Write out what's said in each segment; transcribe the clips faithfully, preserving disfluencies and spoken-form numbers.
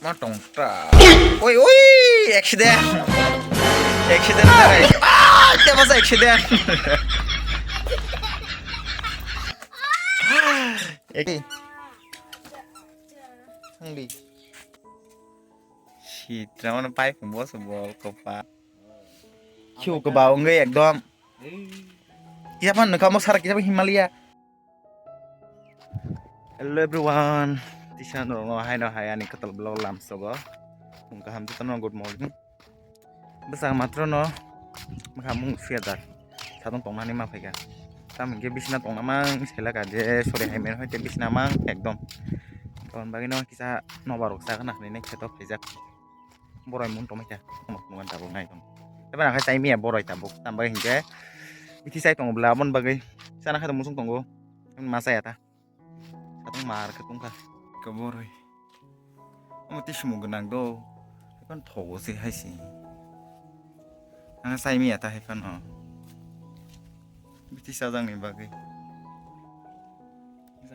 Ma tongta. Oi, oi, accident. Accident, guys. Ah, tebasa accident. Eki. Hangdi. Si, tramano pipe boso bol kopa. Khiu koba ongoi ekdom. Kisa phan nokha mo sara kisa phan Himalaya. Hello everyone, tisa norokno haino hai ani kwtal vlog lamsogo. Phung kaham jotono good morning. Bwsang matrono mwkhang mung suya jak. Satung tongnani ma phaikha. Tamo hinkhe bisina tongna mang selaka je sori hai men hoite bisina mang ekdom. Toni bagwino kisa nobar rok chakna hinwi kheto phaijak. Boroi mun tongmai kha, tongma phunukgo tabuk nai tong. Eba nakhai chai miya boroi tabuk, tamo bagwi hinkhe bithi chai tongo bwla, aboni bagwi chana khe tong muchung tongo, ma chaya ta. Satung mar khe tongkha. Khe boroi. Omo tei sumung gwnang do. Haikhe thogo se hai se. Ang chai miya ta hai phano. Bithi chajakni bagwi.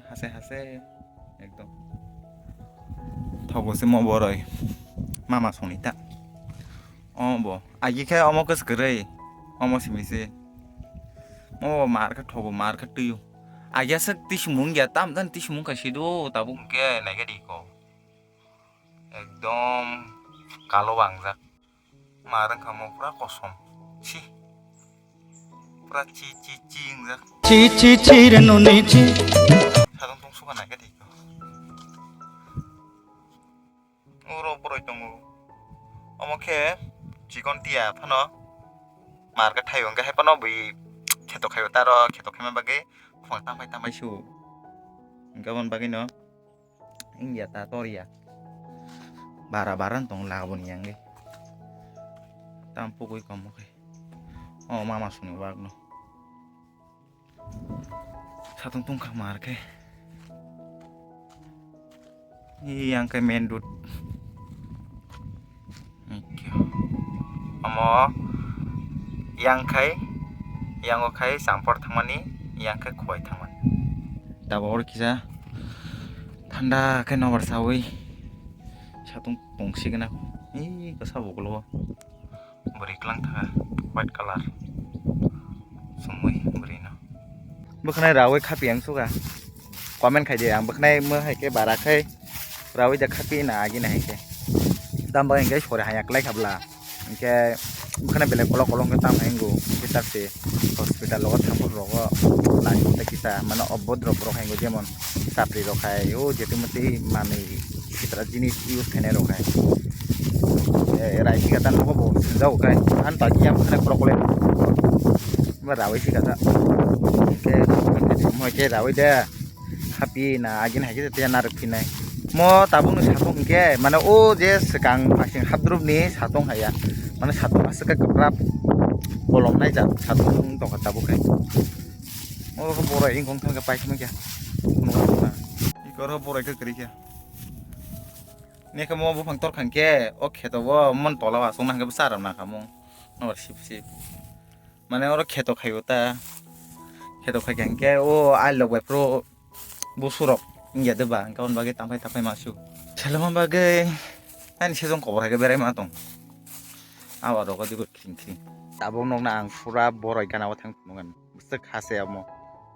Hase hase ekdom. Thogo se mo boroi. Mama songni ta. O bo. Agi khe omo khe kwrwi. Omo simi se. Mo mar khe thogo mar khe twiyo. Agi aswk tisumung ya tam dan tisumung kha sido tabuk hwnkhe naikhe di ko. Ekdom kalo wangjak. Mar wngkha mo pura kosom. Chi. Pura chi chi chi wngjak. Chi chi chi re noni chi. Sadong tong suka naikhe di ko. Oro boroi tongo. Omo khe chikon tiya phano mar khe thaio hwnkhe hai phano bui kheto khaio taro kheto khaima bagwi khwang tampai tampai su. Hwnkhe aboni bagwino wngya ta tor ya. Bara bara wng tongo lagaboni yang ge. Tam pugui komo khe. O mama suni wak no. Satung tungkha mar khe. Yang khe main road. Omo yang khai, yango khai Sampor thangmani, yang khai Khowai thangmani. Tabok oro kisa thanda khe nobar sawi satung tongsi gana. Ih, kasa bokolo. Bwrwi kwlang thangkha, white colour. Sumui bwrwino. Bwkhanai rawi khapi ang suka. Comment khai di, ang bwkhanai mo hai khe bara khai rawi da khapi na agi na hai khe. Tamo hinkhe sori haya kwlai kha bwla. Hinkhe bwkhanai belai kolok kolok hinkhe tamo hingo. Hinkhe tabse hospital o thangphuru rogo lai kisa mane obodrop borok hingo jemon. Chapri rok hai o jetu mati manwi sitra jinis use khainai rok hai. Eh, rai sika ta nogo bo swngjao khai. An ta kiyam khana kolok kolok. Ba rawi sika ta. Ke mo ke rawi de. Happy na agin hai ke te na rok phinai. Mo tabuk ni satung ke mane o je swkang asing hadrup ni satung haya. Mane satung aswk ke kwprap kolom nai jak satung tongkha tabuk khai. Oro khe borai wngkha, wngkha khe paismai khe. Nukha, nukha. Iko oro borai khe kwrwi khe. Nekhe mo buphang torkha khe, o kheto bo mon tola o aswk nang khe bwsa rok nang kha mung. Nokbar sip sip. Mane oro kheto khaio ta. Kheto khai khe hwnkhe o ailok bai phuru busurok wngya de ba. Hwnkhe aboni bagwi tamphai tamphai ma su. Selengma bagwi ani sejong kobor hai khe berai ma tong. Abo rogo digo khring khring. Tabuk nokna ang pura borai gana o thang phunukgani. Bwswk ha se omo.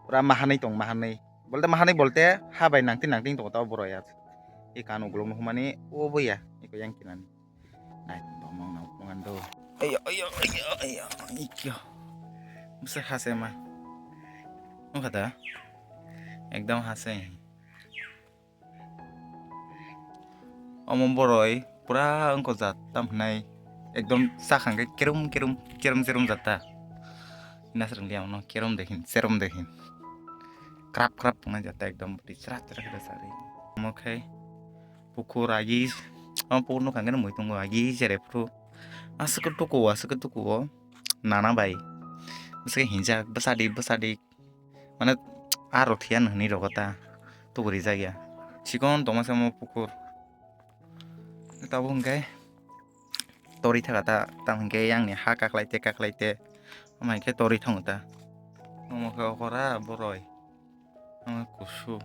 Pura mahanwi tong, mahanwi. Bolte mahanwi bolte ha bai nangtwi nangtwi tong tao borai ya. I kan ukulok nuhumani obo ya. Iko yang kinani. Nai tong tong nokna ukulok do. Ayo, ayo, ayo, ayo. Ikyo. Bwswk ha se ma. Nukha da? Ekdom ha se. Omo boroi pura wngkojak, tamo hwnai ekdom sakhang khe kerum kerum, kerum cherum jata. Nasrwng liya ono kerum de hin, cherum de hin. Krap krap tongnai jata ekdom bwtwi chwrak chwrak khe sari. Omo khe pukur agi, omo pukur nokha khe mui tongo agi cherai phuru. Aswk tuku o, aswk tuku o nana bai. Bwswk hinjak bwsadi bwsadi. Mane, aro thiyano hwnwi rogo ta tuburijak ya. Chikon tongma se omo pukur. Tabuk hwnkhe torwi thaka ta, tamo hwnkhe yang ni ha kaklai te kaklai te. Omo hai khe torwi thango ta. Omo khe okora boroi. Omo kusu.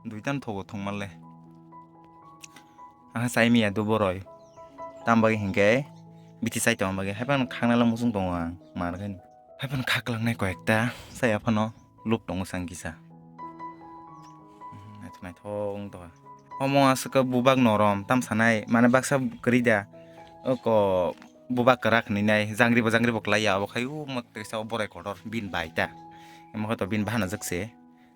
Duitan thogo thwngma le. Aha chai miya do boroi. Tam bagwi hinkhe bithi chai tongma bagwi. Haiphano khaknala muchung tongo ang, mar gani. Haiphano khaklangnai koyekta, chai aphano lub tongo sang kisa. Hmm, naithok naithok wng tongkha. Omo aswk bubak norom, tam sanai, mane baksa kwrwi da. Oko bubak kwrak hinwi nai, jangri bo jangri bo kwlai ya, obo khai o mo teisa o borai kotor, bini bai ta. Emo khe to bini bahanajak se.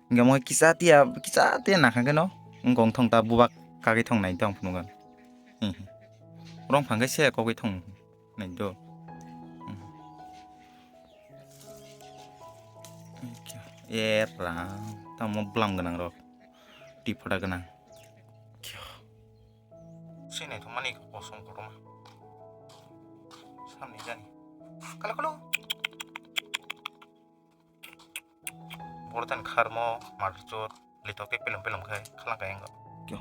Hingke mo kisa tiya, kisa tiya nakha keno, wngkong thong ta bubak kagwi thong nai tong phunukgo. Hmm. Rong phang khe se kogwi thong nai do. Hmm. E rang, tamo bwlam gwnang rok, tiphoda gwnang. Swi naithokmani kosom kotorma. Samni jani. Kalo kalo. Borok tani kharmo, master chor, lithok khe pelem pelem khai khalang kha yango. Kyo.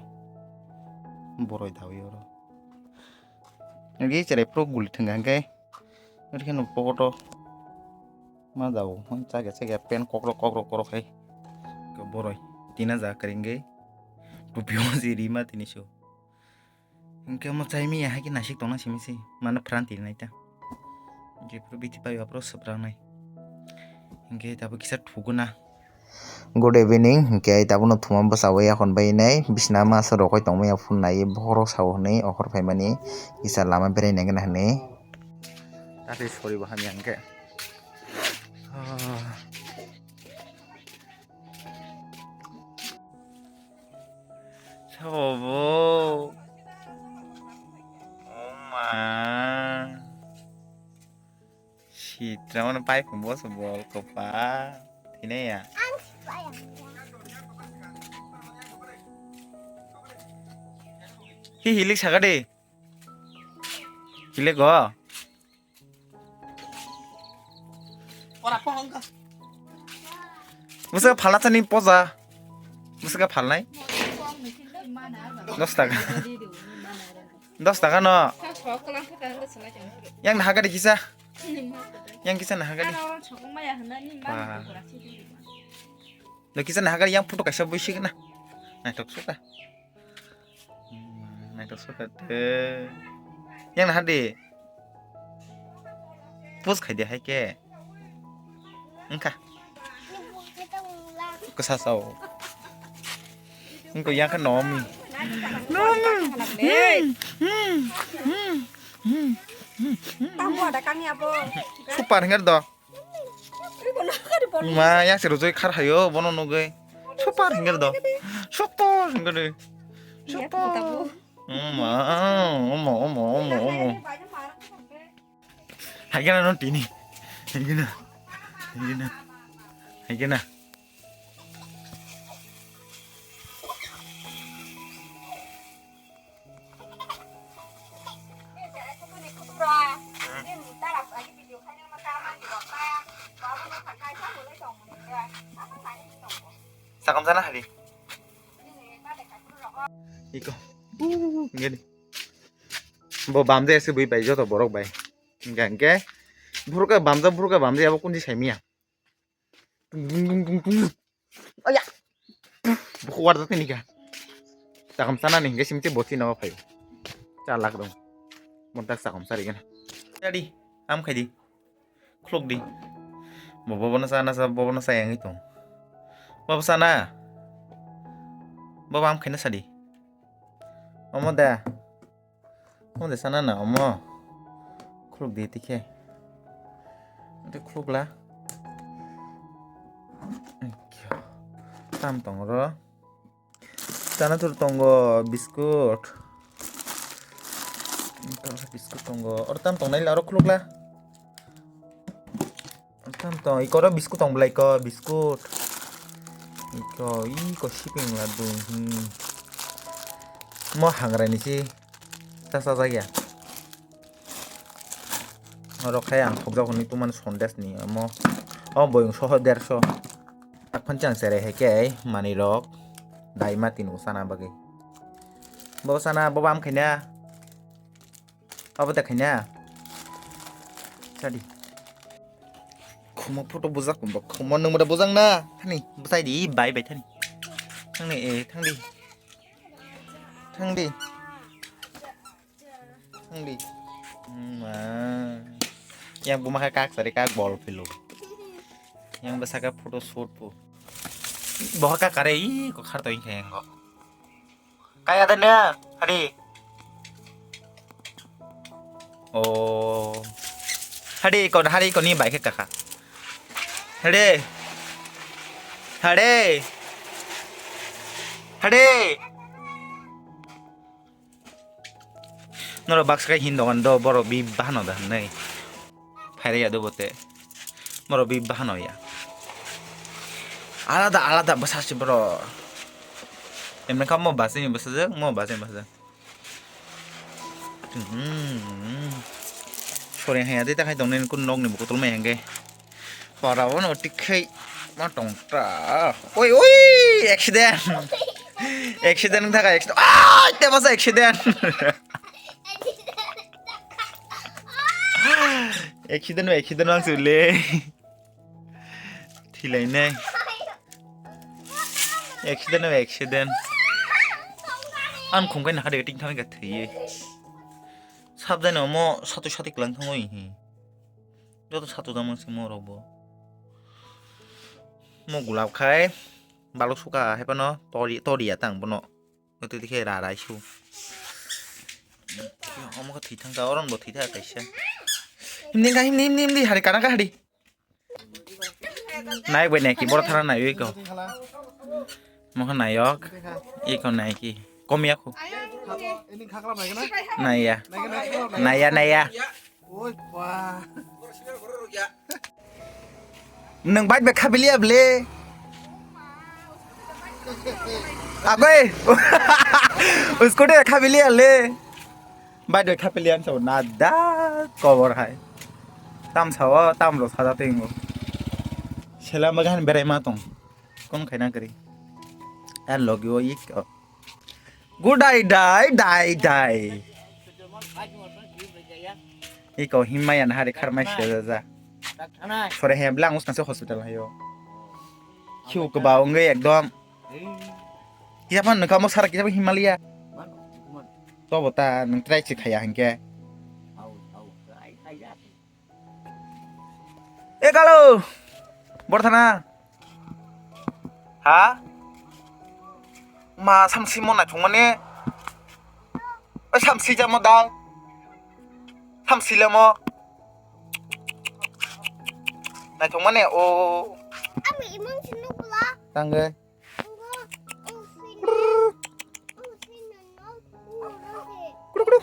Boroi dawi oro. Ngi cherai pro guli thwng hwnkhe. Ngi kheno pokoto. Ma jao, hwn chage chage pen kokrok kokrok kokrok khai. Kyo boroi. Tina ja kringge. Tupi o si rima tini su. Hingke omo chai miya hai khe naisik tongna simi se, mano pran tini nai ta. Jephuru bithi pai aphuru swprangnai. Hingke tabuk kisa thuguna. Good evening, hingke tabukno thuma bwsao yakon bai nai, bisna masa rokoi tongmaya phone nai, bokhorok sao hwnwi okhor phaimani, kisa lama berai nai gana hwnwi. Tati sori bo hamya hingke. Ah. Sabo. Oma. Sitra mana pai pun bos bol kopa. Tine ya. Hi hilik sagade. Hilik go. Bwswk phalna chani poja. Bwswk phalnai. Dos taka. Dos taka no. Yang naha gari kisa. Yang kisa naha gari. Ba. Lo kisa naha gari yang photo kaisa bui sik na. Naitok suka. Hmm, naithok sokha de. Yang naha de. Post khai de hai ke. Wngkha. Kwsa sao. Wngkha yang kha nomi. Nomi. Hey. Hmm, hmm, hmm, hmm, hmm, hmm. Tamo ada kami apa? Super hingar do. Ma, yang se rujui khar hayo, bono nugui. Super hingar do. Super hingar do. Super. Oma, oma, oma, oma, oma. Haikena no tini. Haikena. Haikena. Haikena. Sakam sana hari. Iko. Gini. Bo bamde ese bui bai joto borok bai. Hingke hingke. Burka bamja burka bamja abo kunji saimiya. Tung, tung, tung, tung, tung. Aya. Buku warda tini ka. Sakam sana ni hingke simte boti nawa phayo. Chalak dong. Montak sakam sari gana. Jadi, am khai di. Khuluk di. Bo bobo na sana sa bobo na sa yang itu. Bobo sana. Bobo am khai na sadi. Omo da. Omo de sana na omo. Khuluk di tikhe. Ante khuluk la. Tam tong ro. Sana tur tongo biskut. Biskut tongo. Or tam tong nai la ro khuluk la. Tam tong, iko ro biskut tong belai ko, biskut. Iko, iko shipping la dung, hmm. Mo hangra ni si, sa sa jagya. Oro khai ang thokjak hwnwi tumani sondes ni, mo, o boyong soho derso. Aphano chang cherai hai khe, manwi rok, dai ma tino sana bagwi. Bo sana, bo bam khaina. Abo da khaina. Sadi. Khuma photo bujak kumba. Khuma nung mada bujang na. Thani, bujai di, bai bai thani. Thang ni, eh, thang di. Thang di. Wngdi. Ma. Yang buma khe kak sari kak bol philu. Yang bwsa khe photo shoot pu. Boha kak kare i ko khar to wngkhe yango. Kaya da ne? Hari. Oh. Hari kon, hari kon ni bai khe kaka. Hari. Hari. Hari. Norok baksa khe hin dogan do, borok bi bahano da hinwi. Phairaya do bote. Borok bi bahano ya. Alada, alada bwsa se borok. Emne kha mo bachini bwsajwk, mo bachini bwsajwk. Hmm. Sori haya de ta khai tongnai kun nokni bokol mai hangke. Para o no tikhai ma tong ta. Oi, oi, accident. Accident wng thaka accident. Ah, te masa accident. Accident, accident wng sule. Thilai nai. Accident, accident. Ang khum kai nakha de ting thang ka thwi. Sabjani omo satu sati klang thangwi hi. Joto satu jamang se mo rok bo. Mo gulab khai balok suka hai pano tori, tori ya tang bono. Oti dikhe ra rai su. Omo khe thwi thang ka oron bo thwi thang kaisa. Himni ka himni himni himni hari kana ka hari. Nai bai nai ki boro thana nai oi ko. Mokha nai yok. Iko nai ki. Kom ya khu. Nai ya. Nai ya nai ya. Nang bike bai khabiliya ble. Agoi. Usko de khabiliya le. Bai doi khapilian sa na da kobor hai. Tam sao tam ro sada tengo. Sela magan berai ma tong. Kon khaina kari. An logi o ik. Good dai dai dai dai. Iko himma yan hari kharmai se ja. Sore he blang usna se hospital hayo. Khiu keba ongge ekdom. Kisa phan nang kamo sara kisa phan Himalaya. Tobo ta nang try se khaya hinkhe. E kalo. Borthana. Ha? Ma samsi mo naithok mani. Oi samsi jamo dal. Samsi lemo. Naithok mani o. Ami imang sinu kula. Tangge. Kuru, kuru.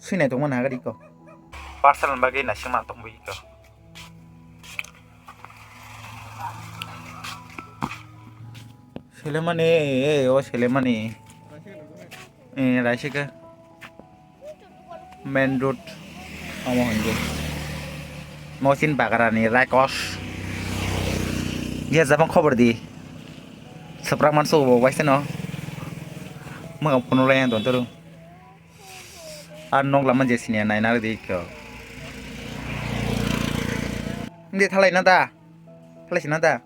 Sinai tongmani hagari ko. Parcel bagwi naisingma tongwi ko. Selemani, eh, o selemani. Eh, raisika. Main road omo hwnwi. Mosin bagrani raikos. Ye jabang khobor di. Swprak manso bo waisa no. Mwkang phunuk lai ang tontoru. Ar nok lama je siniya naina di kyo. Hindi thalai na da. Thalai sina da.